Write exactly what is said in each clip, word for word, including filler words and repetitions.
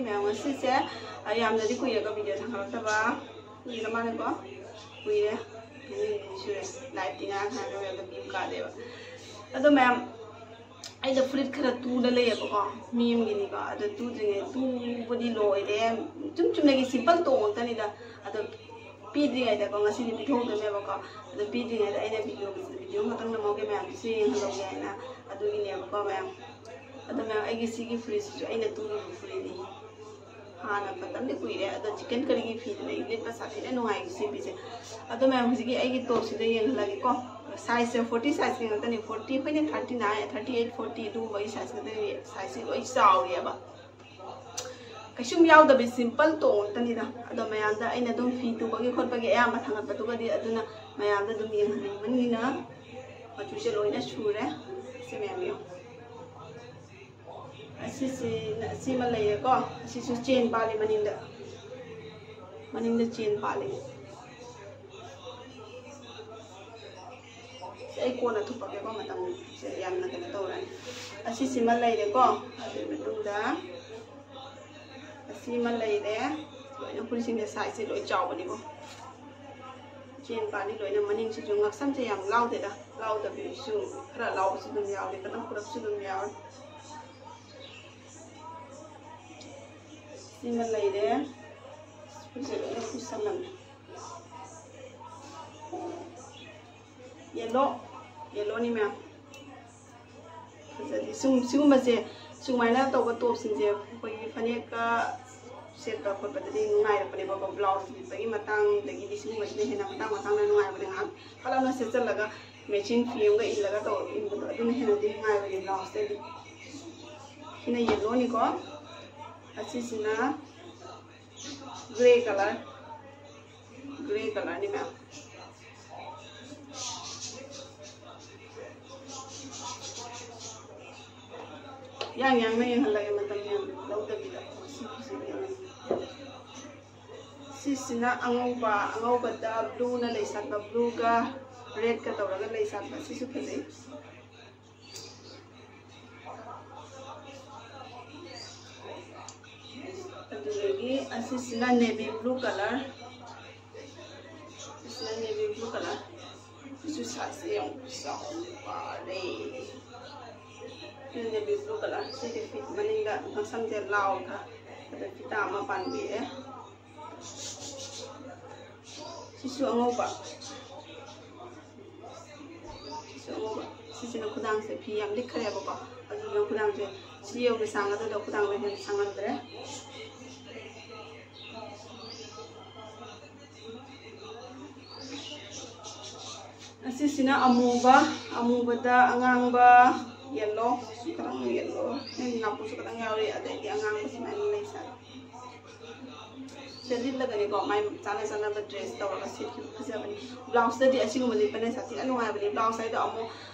ꯃꯌꯥꯝ, ꯉꯁꯤꯁꯦ, ꯑ, ꯌꯥꯝꯅꯗꯤ ꯀꯨꯏꯔꯦꯀꯣ ꯚꯤꯗꯤꯑꯣ ꯊꯥꯒꯠꯂꯛꯇꯕ꯫ ꯀꯨꯏꯔ ꯃꯥꯜꯂꯦꯀꯣ? ꯀꯨꯏꯔꯦ꯫ ꯅꯨꯃꯤꯠ ꯅꯤꯅꯤ ꯁꯨꯔꯦ꯫ ꯂꯥꯏꯞꯇꯤ ꯉꯔꯥꯡ ꯊꯥꯒꯠꯂꯒ ꯚ꯭ꯌꯨ ꯀꯥꯗꯦꯕ꯫ ꯑꯗꯣ ꯃꯌꯥꯝ, ꯑꯩꯗ ꯐꯨꯔꯤꯠ ꯈꯔ ꯇꯨꯗ ꯂꯩꯌꯦꯕꯀꯣ, ꯃꯤ ꯑꯃꯒꯤꯅꯤꯀꯣ꯫ ꯑꯗꯣ ꯇꯨꯗ꯭ꯔꯤꯉꯩ, ꯇꯨꯕꯗꯤ ꯂꯣꯏꯔꯦ꯫ ꯏꯆꯨꯝ ꯆꯨꯝꯅꯒꯤ ꯁꯤꯝꯄꯜ ꯇꯣꯡ ꯉꯥꯛꯇꯅꯤꯗ꯫ ꯑꯗꯣ ꯄꯤꯗ꯭ꯔꯤꯉꯩꯗꯀꯣ, ꯉꯁꯤꯗꯤ ꯄꯤꯊꯣꯛꯇꯣꯏꯅꯦꯕꯀꯣ꯫ ꯑꯗꯣ ꯄꯤꯗ꯭ꯔꯤꯉꯩꯗ ꯑꯩꯅ ꯚꯤꯗꯤꯑꯣ, ꯚꯤꯗꯤꯑꯣ ꯉꯥꯛꯇꯪ ꯅꯝꯍꯧꯒꯦ ꯃꯌꯥꯝꯗꯨꯁꯨ ꯌꯦꯡꯍꯜꯂꯧꯒꯦ ꯍꯥꯏꯅ꯫ ꯑꯗꯨꯒꯤꯅꯦꯕꯀꯣ ꯃꯌꯥꯝ꯫ ꯑꯗꯣ ꯃꯌꯥꯝ, ꯑꯩꯒꯤ ꯁꯤꯒꯤ ꯐꯨꯔꯤꯠꯁꯤꯁꯨ ꯑꯩꯅ ꯇꯨꯔꯨꯕ ꯐꯨꯔꯤꯠꯅꯤ꯫ ꯍꯥꯟꯅ ꯃꯇꯝꯗꯤ ꯀꯨꯏꯔꯦ꯫ ꯑꯗꯣ ꯆꯤꯛꯀꯟ ꯀꯔꯤꯒꯤ ꯐꯤꯗꯨꯅ ꯑꯩ ꯂꯤꯠꯄ ꯁꯥꯊꯤꯅ ꯅꯨꯡꯉꯥꯏ ꯁꯤ ꯐꯤꯁꯦ꯫ ꯑꯗꯣ ꯃꯌꯥꯝ, ꯍꯧꯖꯤꯛꯀꯤ ꯑꯩꯒꯤ ꯇꯣꯞꯁꯤꯗ ꯌꯦꯡꯍꯜꯂꯒꯦꯀꯣ꯫ ꯁꯥꯏꯖꯁꯦ ꯐꯣꯔꯇꯤ ꯁꯥꯏꯖꯀꯤ ꯉꯥꯛꯇꯅꯤ꯫ ꯐꯣꯔꯇꯤ, ꯑꯩꯈꯣꯏꯅ thirty nine, thirty eight, forty ꯑꯗꯨꯒꯨꯝꯕꯒꯤ ꯁꯥꯏꯖ ꯉꯥꯛꯇꯅꯤ꯫ ꯁꯥꯏꯖꯁꯤ ꯂꯣꯏ ꯆꯥꯎꯔꯦꯕ꯫ ꯀꯩꯁꯨꯝ ꯌꯥꯎꯗꯕꯤ ꯁꯤꯝꯄꯜ ꯇꯣꯡ ꯉꯥꯛꯇꯅꯤꯗ꯫ ꯑꯗꯣ ꯃꯌꯥꯝꯗ ꯑꯩꯅ ꯑꯗꯨꯝ ꯐꯤ ꯇꯨꯕꯒꯤ ꯈꯣꯠꯄꯒꯤ ꯑꯌꯥꯝꯕ ꯊꯥꯡꯒꯠꯄꯗꯨꯒꯗꯤ, ꯑꯗꯨꯅ ꯃꯌꯥꯝꯗ ꯑꯗꯨꯝ ꯌꯦꯡꯍꯟꯅꯤꯡꯕꯅꯤꯅ꯫ ꯃꯆꯨꯁꯦ ꯂꯣꯏꯅ ꯁꯨꯔꯦ꯫ ꯁꯤ ꯃꯌꯥꯝ ꯌꯦꯡꯉꯨ꯫ ꯑꯁꯤꯁꯤ, ꯑꯁꯤꯃ ꯂꯩꯔꯦꯀꯣ꯫ ꯑꯁꯤꯁꯨ ꯆꯦꯟ ꯄꯥꯜꯂꯤ ꯃꯅꯤꯡꯗ꯫ ꯃꯅꯤꯡꯗ ꯆꯦꯟ ꯄꯥꯜꯂꯤ꯫ ꯁꯤ ꯑꯩ ꯀꯣꯟꯅ ꯊꯨꯞꯄꯛꯀꯦꯀꯣ, ꯃꯇꯝꯁꯦ ꯌꯥꯝꯅ ꯀꯩꯅꯣ ꯇꯧꯔꯅꯤ꯫ ꯑꯁꯤꯁꯤꯃ ꯂꯩꯔꯦꯀꯣ꯫ ꯑꯗꯨꯒꯤ ꯃꯇꯨꯡꯗ ꯑꯁꯤꯃ ꯂꯩꯔꯦ꯫ ꯂꯣꯏꯅ ꯐꯨꯔꯤꯠꯁꯤꯡꯁꯦ ꯁꯥꯏꯖꯁꯦ ꯂꯣꯏ ꯆꯥꯎꯕꯅꯤꯀꯣ꯫ ꯆꯦꯟ ꯄꯥꯜꯂꯤ ꯂꯣꯏꯅ꯫ ꯃꯅꯤꯡꯁꯤꯁꯨ ꯉꯛꯁꯝꯁꯦ ꯌꯥꯝ ꯂꯥꯎꯗꯦꯗ, ꯂꯥꯎꯗꯕꯤꯁꯨ ꯈꯔ ꯂꯥꯎꯕꯁꯨ ꯑꯗꯨꯝ ꯌꯥꯎꯔꯦ, ꯈꯤꯇꯪ ꯄꯨꯔꯞꯁꯨ ꯑꯗꯨꯝ ꯌꯥꯎꯔꯦ꯫ ꯁꯤꯃ ꯂꯩꯔꯦ꯫ ꯐꯨꯔꯤꯠꯁꯦ ꯂꯣꯏꯅ ꯄꯨꯁꯜꯂꯝꯃꯦ꯫ ꯌꯦꯜꯂꯣ, ꯌꯦꯜꯂꯣꯅꯤ ꯃꯌꯥꯝ꯫ ꯐꯖꯗꯦ꯫ ꯁꯨꯝ, ꯁꯤꯒꯨꯝꯕꯁꯦ, ꯁꯨꯃꯥꯏꯅ ꯇꯧꯕ ꯇꯣꯞꯁꯤꯡꯁꯦ ꯑꯩꯈꯣꯏꯒꯤ ꯐꯅꯦꯛꯀ ꯁꯦꯠꯄ ꯈꯣꯠꯄꯗꯗꯤ ꯅꯨꯡꯉꯥꯏꯔꯛꯄꯅꯦꯕꯀꯣ꯫ ꯕ꯭ꯂꯥꯎꯁ ꯂꯤꯠꯄꯒꯤ ꯃꯇꯥꯡꯗꯒꯤꯗꯤ ꯁꯤꯒꯨꯝꯕꯁꯤꯅ ꯍꯦꯟꯅ ꯃꯇꯥꯡ ꯃꯇꯥꯡꯅ ꯅꯨꯡꯉꯥꯏꯕꯅꯦ꯫ ꯉꯥꯏꯍꯥꯛ ꯐꯠ ꯂꯥꯎꯅ ꯁꯦꯠꯆꯜꯂꯒ ꯃꯦꯆꯤꯟ ꯐꯤ ꯑꯃꯒ ꯏꯜꯂꯒ ꯇꯧꯔꯒ ꯏꯟꯕꯗꯣ, ꯑꯗꯨꯅ ꯍꯦꯟꯅꯗꯤ ꯅꯨꯡꯉꯥꯏꯕꯅꯦ ꯕ꯭ꯂꯥꯎꯁꯇꯩꯗꯤ꯫ ꯁꯤꯅ ꯌꯦꯜꯂꯣꯅꯤꯀꯣ꯫ ꯑꯁꯤꯁꯤꯅ ꯒ꯭ꯔꯦ ꯀꯂꯔ, ꯒ꯭ꯔꯦ ꯀꯂꯔꯅꯤ ꯃꯌꯥꯝ꯫ ꯌꯥꯡ ꯌꯥꯡꯅ ꯌꯦꯡꯍꯜꯂꯒꯦ, ꯃꯇꯝ ꯌꯥꯝ ꯂꯧꯗꯕꯤꯗ꯫ ꯁꯤꯁꯤꯅ ꯑꯉꯧꯕ, ꯑꯉꯧꯕꯗ ꯕ꯭ꯂꯨꯅ ꯂꯩ ꯁꯥꯠꯄ, ꯕ꯭ꯂꯨꯒ ꯔꯦꯗꯀ ꯇꯧꯔꯒ ꯂꯩ ꯁꯥꯠꯄ, ꯁꯤꯁꯨ ꯐꯖꯩ꯫ ꯑꯁꯤꯁꯤꯅ navy blue color, ꯑꯁꯤꯅ navy blue color꯫ ꯁꯤꯁꯨ ꯁꯥꯏꯖꯁꯦ ꯌꯥꯝ ꯆꯥꯎꯔꯦ꯫ ꯁꯤꯅ navy blue color꯫ ꯁꯤꯗꯤ ꯐꯤꯠ ꯃꯅꯤꯡꯗ ꯃꯁꯝꯁꯦ ꯂꯥꯎ ꯈꯔ, ꯑꯗ ꯐꯤꯇꯥ ꯑꯃ ꯄꯥꯟꯕꯤꯔꯦ꯫ ꯁꯤꯁꯨ ꯑꯉꯧꯕ꯫ ꯁꯤꯁꯨ ꯑꯉꯧꯕ꯫ ꯁꯤꯁꯤꯅ ꯈꯨꯗꯥꯡꯁꯦ ꯐꯤ ꯌꯥꯝ ꯂꯤꯛꯈ꯭ꯔꯦꯕꯀꯣ꯫ ꯑꯗꯨꯗꯨꯅ ꯈꯨꯗꯥꯡꯁꯦ ꯁꯤ ꯌꯧꯅ ꯁꯥꯡꯒꯗꯕꯗꯣ ꯈꯨꯗꯥꯡꯗꯣ ꯍꯦꯟꯅ ꯁꯥꯡꯍꯟꯗ꯭ꯔꯦ꯫ ꯑꯁꯤꯁꯤꯅ ꯑꯃꯨꯕ, ꯑꯃꯨꯕꯗ ꯑꯉꯥꯡꯕ, yellow, ꯈꯤꯇꯪ yellow, ꯅꯥꯄꯨꯁꯨ ꯈꯤꯇꯪ ꯌꯥꯎꯔꯤ, ꯑꯗꯩꯗꯤ ꯑꯉꯥꯡꯕ ꯁꯨꯃꯥꯏꯅ ꯂꯩ ꯁꯥꯔꯦ꯫ ꯁꯤꯗ ꯂꯤꯠꯂꯒꯅꯤꯀꯣ, ꯃꯥꯏ ꯆꯥꯅ ꯆꯥꯅꯕ dress ꯇꯧꯔꯒ ꯁꯦꯠꯈꯤꯕ ꯐꯖꯕꯅꯤ꯫ Blouseꯇꯗꯤ ꯑꯁꯤꯒꯨꯝꯕ ꯂꯤꯠꯄꯅ ꯁꯥꯊꯤꯅ ꯅꯨꯡꯉꯥꯏꯕꯅꯤ꯫ Blouse ꯍꯥꯏꯗꯣ ꯑꯃꯨꯛ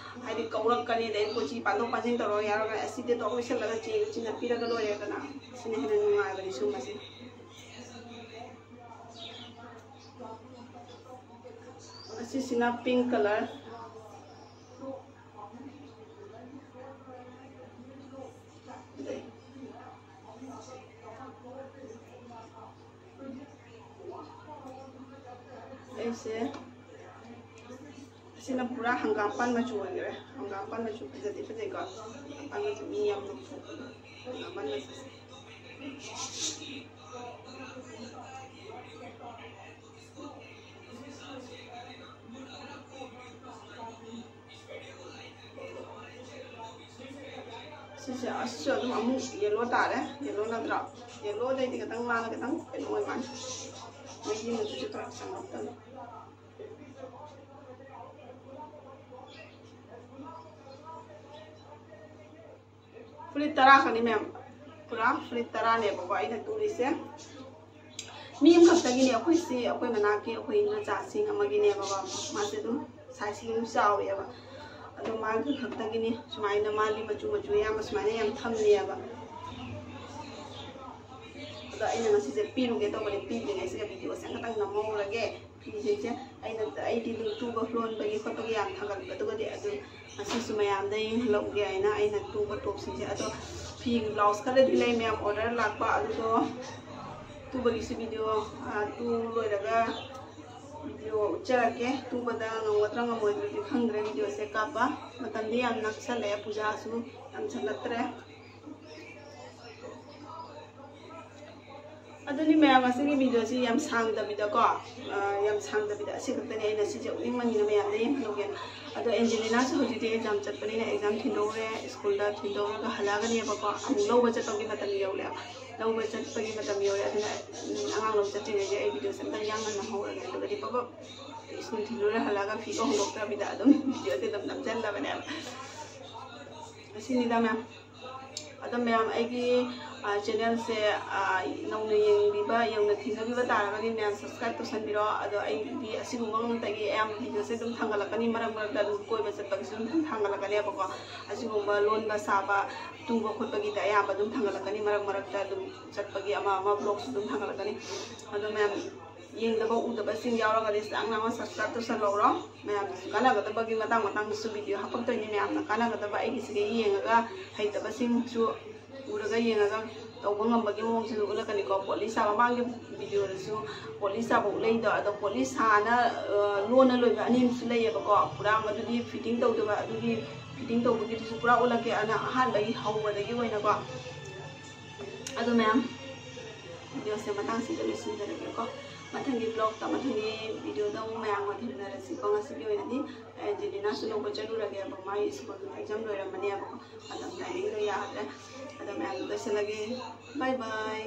ꯍꯥꯏꯗꯤ ꯀꯧꯔꯛꯀꯅꯤ, ꯑꯗꯩ ꯄꯣꯠꯆꯤ ꯄꯥꯟꯊꯣꯛ ꯄꯥꯟꯁꯤꯟ ꯇꯧꯔꯒ ꯌꯥꯔꯒ ꯑꯁꯤꯗꯤ ꯇꯣꯛ ꯂꯤꯠꯁꯜꯂꯒ ꯆꯦ ꯎꯆꯤꯟꯅ ꯄꯤꯔꯒ ꯂꯣꯏꯔꯦꯗꯅ꯫ ꯁꯤꯅ ꯍꯦꯟꯅ ꯅꯨꯡꯉꯥꯏꯕꯅꯤ ꯁꯨꯝꯕꯁꯦ꯫ ꯑꯁꯤꯁꯤꯅ pink color꯫ ꯑꯩꯁꯦ ꯑꯁꯤꯅ ꯄꯨꯔꯥ ꯍꯪꯒꯥꯝꯄꯥꯟ ꯃꯆꯨ ꯑꯣꯏꯈ꯭ꯔꯦ꯫ ꯍꯪꯒꯥꯝꯄꯥꯟ ꯃꯆꯨ ꯐꯖꯗꯤ ꯐꯖꯩꯀꯣ꯫ ꯍꯪꯒꯥꯝꯄꯥꯟ ꯃꯆꯨ ꯃꯤ ꯌꯥꯝ ꯅꯨꯡꯁꯤ꯫ ꯍꯪꯒꯥꯝꯄꯥꯟ ꯃꯆꯨꯁꯦ꯫ ꯁꯤꯁꯦ ꯑꯁꯤꯁꯨ ꯑꯗꯨꯝ ꯑꯃꯨꯛ yellow ꯇꯥꯔꯦ꯫ Yellow ꯅꯠꯇ꯭ꯔꯣ? Yellowꯗꯩꯗꯤ ꯈꯤꯇꯪ ꯃꯥꯅ ꯈꯤꯇꯪ ꯀꯩꯅꯣ ꯑꯣꯏ ꯃꯥꯜꯂꯦ꯫ ꯃꯍꯤ ꯃꯆꯨꯁꯦ ꯈꯔ ꯆꯪꯉꯛꯇꯕ꯫ ꯐꯨꯔꯤꯠ ꯇꯔꯥ ꯈꯛꯅꯤ ꯃꯌꯥꯝ, ꯄꯨꯔꯥ ꯐꯨꯔꯤꯠ ꯇꯔꯥꯅꯦꯕꯀꯣ ꯑꯩꯅ ꯇꯨꯔꯤꯁꯦ꯫ ꯃꯤ ꯑꯃꯈꯛꯇꯒꯤꯅꯦ, ꯑꯩꯈꯣꯏꯁꯤ ꯑꯩꯈꯣꯏ ꯃꯅꯥꯛꯀꯤ ꯑꯩꯈꯣꯏ ꯏꯟꯗꯣꯆꯥꯁꯤꯡ ꯑꯃꯒꯤꯅꯦꯕꯀꯣ꯫ ꯃꯥꯁꯦ ꯑꯗꯨꯝ size ꯑꯗꯨꯝ ꯆꯥꯎꯋꯦꯕ꯫ ꯑꯗꯣ ꯃꯥꯒꯤ ꯈꯛꯇꯒꯤꯅꯤ ꯁꯨꯃꯥꯏꯅ ꯃꯥꯒꯤ ꯃꯆꯨ ꯃꯆꯨ ꯑꯌꯥꯝꯕ ꯁꯨꯃꯥꯏꯅ ꯌꯥꯝ ꯊꯝꯃꯦꯕ꯫ ꯑꯗꯣ ꯑꯩꯅ ꯉꯁꯤꯁꯦ ꯄꯤꯔꯨꯒꯦ ꯇꯧꯕꯅꯦ, ꯄꯤꯗ꯭ꯔꯤꯉꯩꯁꯤꯗ videoꯁꯦ ꯑꯃꯈꯛꯇꯪ ꯅꯝꯍꯧꯔꯒꯦ꯫ ꯐꯤꯁꯤꯡꯁꯦ ꯑꯩꯅ, ꯑꯩꯗꯤ ꯑꯗꯨꯝ ꯇꯨꯕ ꯂꯣꯟꯕꯒꯤ ꯈꯣꯠꯄꯒꯤ ꯌꯥꯝ ꯊꯥꯒꯠꯄꯗꯨꯒꯗꯤ ꯑꯗꯨ ꯉꯁꯤꯁꯨ ꯃꯌꯥꯝꯗ ꯌꯦꯡꯍꯜꯂꯛꯎꯒꯦ ꯍꯥꯏꯅ ꯑꯩꯅ ꯇꯨꯕ topꯁꯤꯡꯁꯦ꯫ ꯑꯗꯣ ꯐꯤꯒꯤ blouse ꯈꯔꯗꯤ ꯂꯩ ꯃꯌꯥꯝ, order ꯂꯥꯛꯄ ꯑꯗꯨꯗꯣ ꯇꯨꯕꯒꯤꯁꯨ ꯚꯤꯗꯤꯑꯣ ꯇꯨ ꯂꯣꯏꯔꯒ ꯚꯤꯗꯤꯑꯣ ꯎꯠꯆꯔꯛꯀꯦ꯫ ꯇꯨꯕꯗ ꯉꯝꯒꯗ꯭ꯔꯥ ꯉꯝꯃꯣꯏꯗ꯭ꯔꯗꯤ ꯈꯪꯗ꯭ꯔꯦ꯫ ꯚꯤꯗꯤꯑꯣꯁꯦ ꯀꯥꯞꯄ ꯃꯇꯝꯗꯤ ꯌꯥꯝ ꯅꯛꯁꯜꯂꯛꯑꯦ, ꯄꯨꯖꯥꯁꯨ ꯌꯥꯝ ꯁꯜꯂꯛꯇ꯭ꯔꯦ꯫ ꯑꯗꯨꯅꯤ ꯃꯌꯥꯝ, ꯉꯁꯤꯒꯤ ꯚꯤꯗꯤꯑꯣꯁꯤ ꯌꯥꯝ ꯁꯥꯡꯗꯕꯤꯗꯀꯣ, ꯑ, ꯌꯥꯝ ꯁꯥꯡꯗꯕꯤꯗ ꯑꯁꯤ ꯈꯛꯇꯅꯤ ꯑꯩꯅ ꯁꯤꯁꯦ ꯎꯠꯅꯤꯡꯕꯅꯤꯅ ꯃꯌꯥꯝꯗ ꯌꯦꯡꯍꯜꯂꯧꯒꯦ꯫ ꯑꯗꯣ ꯑꯦꯟꯖꯦꯂꯤꯅꯥꯁꯨ ꯍꯧꯖꯤꯛꯇꯤ ꯑꯦꯛꯖꯥꯝ ꯆꯠꯄꯅꯤꯅ ꯑꯦꯛꯖꯥꯝ ꯊꯤꯟꯗꯣꯛꯎꯔꯦ, ꯁ꯭ꯀꯨꯜꯗ ꯊꯤꯟꯗꯣꯛꯎꯔꯒ ꯍꯜꯂꯛꯑꯒꯅꯦꯕꯀꯣ, ꯑꯃꯨꯛ ꯂꯧꯕ ꯆꯠꯄꯒꯤ ꯃꯇꯝ ꯌꯧꯔꯦ꯫ ꯂꯧꯕ ꯆꯠꯄꯒꯤ ꯃꯇꯝ ꯌꯧꯔꯦ꯫ ꯑꯗꯨꯅ, ꯎꯝ, ꯑꯉꯥꯡ ꯂꯧꯕ ꯆꯠꯇ꯭ꯔꯤꯉꯩꯗ ꯑꯩ ꯚꯤꯗꯤꯑꯣꯁꯦ ꯑꯝꯇꯪ ꯌꯥꯡꯅ ꯅꯝꯍꯧꯔꯒꯦ꯫ ꯑꯗꯨꯒꯗꯤ ꯄꯕꯞ ꯁ꯭ꯀꯨꯜ ꯊꯤꯜꯂꯨꯔꯦ, ꯍꯜꯂꯛꯑꯒ ꯐꯤꯒ ꯍꯣꯡꯗꯣꯛꯇ꯭ꯔꯕꯤꯗ ꯑꯗꯨꯝ ꯚꯤꯗꯤꯑꯣꯁꯦ ꯑꯗꯨꯝ ꯅꯝꯁꯤꯜꯂꯕꯅꯦꯕ꯫ ꯑꯁꯤꯅꯤꯗ ꯃꯌꯥꯝ꯫ ꯑꯗꯣ ꯃꯌꯥꯝ, ꯑꯩꯒꯤ, ꯑ, ꯆꯦꯅꯦꯜꯁꯦ, ꯑ, ꯅꯧꯅ ꯌꯦꯡꯕꯤꯕ, ꯌꯧꯅ ꯊꯦꯡꯅꯕꯤꯕ ꯇꯥꯔꯒꯗꯤ ꯃꯌꯥꯝ ꯁꯕꯁꯀ꯭ꯔꯥꯏꯕ ꯇꯧꯁꯟꯕꯤꯔꯣ꯫ ꯑꯗꯣ ꯑꯩꯗꯤ ꯑꯁꯤꯒꯨꯝꯕ ꯉꯥꯛꯇꯒꯤ ꯑꯌꯥꯝꯕ ꯚꯤꯗꯤꯑꯣꯁꯦ ꯑꯗꯨꯝ ꯊꯥꯡꯒꯠꯂꯛꯀꯅꯤ꯫ ꯃꯔꯛ ꯃꯔꯛꯇ ꯑꯗꯨꯝ ꯀꯣꯏꯕ ꯆꯠꯄꯒꯤꯁꯨ ꯑꯗꯨꯝ ꯊꯥꯡꯒꯠꯂꯛꯀꯅꯦꯕꯀꯣ꯫ ꯑꯁꯤꯒꯨꯝꯕ ꯂꯣꯟꯕ ꯁꯥꯕ, ꯇꯨꯕ ꯈꯣꯠꯄꯒꯤꯗ ꯑꯌꯥꯝꯕ ꯑꯗꯨꯝ ꯊꯥꯡꯒꯠꯂꯛꯀꯅꯤ꯫ ꯃꯔꯛ ꯃꯔꯛꯇ ꯑꯗꯨꯝ ꯆꯠꯄꯒꯤ ꯑꯃ ꯑꯃ ꯕ꯭ꯂꯣꯒꯁꯨ ꯑꯗꯨꯝ ꯊꯥꯡꯒꯠꯂꯛꯀꯅꯤ꯫ ꯑꯗꯣ ꯃꯌꯥꯝ, ꯌꯦꯡꯗꯕ ꯎꯗꯕꯁꯤꯡ ꯌꯥꯎꯔꯒꯗꯤ ꯆꯥꯡ ꯅꯥꯏꯅ ꯁꯕꯁꯀ꯭ꯔꯥꯏꯕ ꯇꯧꯁꯜꯍꯧꯔꯣ꯫ ꯃꯌꯥꯝꯗꯁꯨ ꯀꯥꯟꯅꯒꯗꯕꯒꯤ ꯃꯇꯥꯡ ꯃꯇꯥꯡꯗꯁꯨ ꯚꯤꯗꯤꯑꯣ ꯍꯥꯞꯄꯛꯇꯣꯏꯅꯤ꯫ ꯃꯌꯥꯝꯅ ꯀꯥꯟꯅꯒꯗꯕ ꯑꯩꯒꯤꯁꯤꯒ ꯌꯦꯡꯉꯒ ꯍꯩꯇꯕꯁꯤꯡꯁꯨ ꯎꯔꯒ ꯌꯦꯡꯉꯒ ꯇꯧꯕ ꯉꯝꯕꯒꯤ ꯃꯑꯣꯡꯁꯤꯁꯨ ꯎꯠꯂꯛꯀꯅꯤꯀꯣ꯫ ꯄꯣꯠꯂꯤ ꯁꯥꯕ ꯃꯃꯥꯡꯒꯤ ꯚꯤꯗꯤꯑꯣꯗꯁꯨ ꯄꯣꯠꯂꯤ ꯁꯥꯕ ꯎꯠꯂꯛꯏꯗꯣ, ꯑꯗꯣ ꯄꯣꯠꯂꯤ ꯁꯥꯅ, ꯑ, ꯂꯣꯟꯅ ꯂꯣꯏꯕ ꯑꯅꯤ ꯑꯃꯁꯨ ꯂꯩꯌꯦꯕꯀꯣ꯫ ꯄꯨꯔꯥ ꯃꯗꯨꯗꯤ ꯐꯤꯠꯇꯤꯡ ꯇꯧꯗꯕ, ꯑꯗꯨꯒꯤ ꯐꯤꯠꯇꯤꯡ ꯇꯧꯕꯒꯤꯗꯨꯁꯨ ꯄꯨꯔꯥ ꯎꯠꯂꯛꯀꯦ꯫ ꯑꯗꯨꯅ ꯑꯍꯥꯟꯕꯒꯤ ꯍꯧꯕꯗꯒꯤ ꯑꯣꯏꯅꯀꯣ꯫ ꯑꯗꯣ ꯃꯌꯥꯝ, ꯚꯤꯗꯤꯑꯣꯁꯦ ꯃꯇꯥꯡꯁꯤꯗ ꯂꯣꯏꯁꯤꯟꯖꯔꯒꯦꯀꯣ꯫ ꯃꯊꯪꯒꯤ ꯕ꯭ꯂꯣꯒꯇ, ꯃꯊꯪꯒꯤ ꯚꯤꯗꯤꯑꯣꯗ ꯑꯃꯨꯛ ꯃꯌꯥꯝꯒ ꯊꯦꯡꯅꯔꯁꯤꯀꯣ꯫ ꯉꯁꯤꯒꯤ ꯑꯣꯏꯅꯗꯤ ꯑꯦꯟꯖꯦꯂꯤꯅꯥꯁꯨ ꯂꯧꯕ ꯆꯠꯂꯨꯔꯒꯦꯕ, ꯃꯥꯒꯤ ꯁ꯭ꯀꯨꯜ ꯑꯦꯛꯖꯥꯝ ꯂꯣꯏꯔꯝꯃꯅꯦꯕꯀꯣ꯫ ꯃꯇꯝ ꯇꯥꯏꯃꯤꯡꯗꯣ ꯌꯥꯗ꯭ꯔꯦ꯫ ꯑꯗꯣ ꯃꯌꯥꯝ ꯂꯣꯏꯁꯤꯜꯂꯒꯦ꯫ ꯕꯥꯏ ꯕꯥꯏ꯫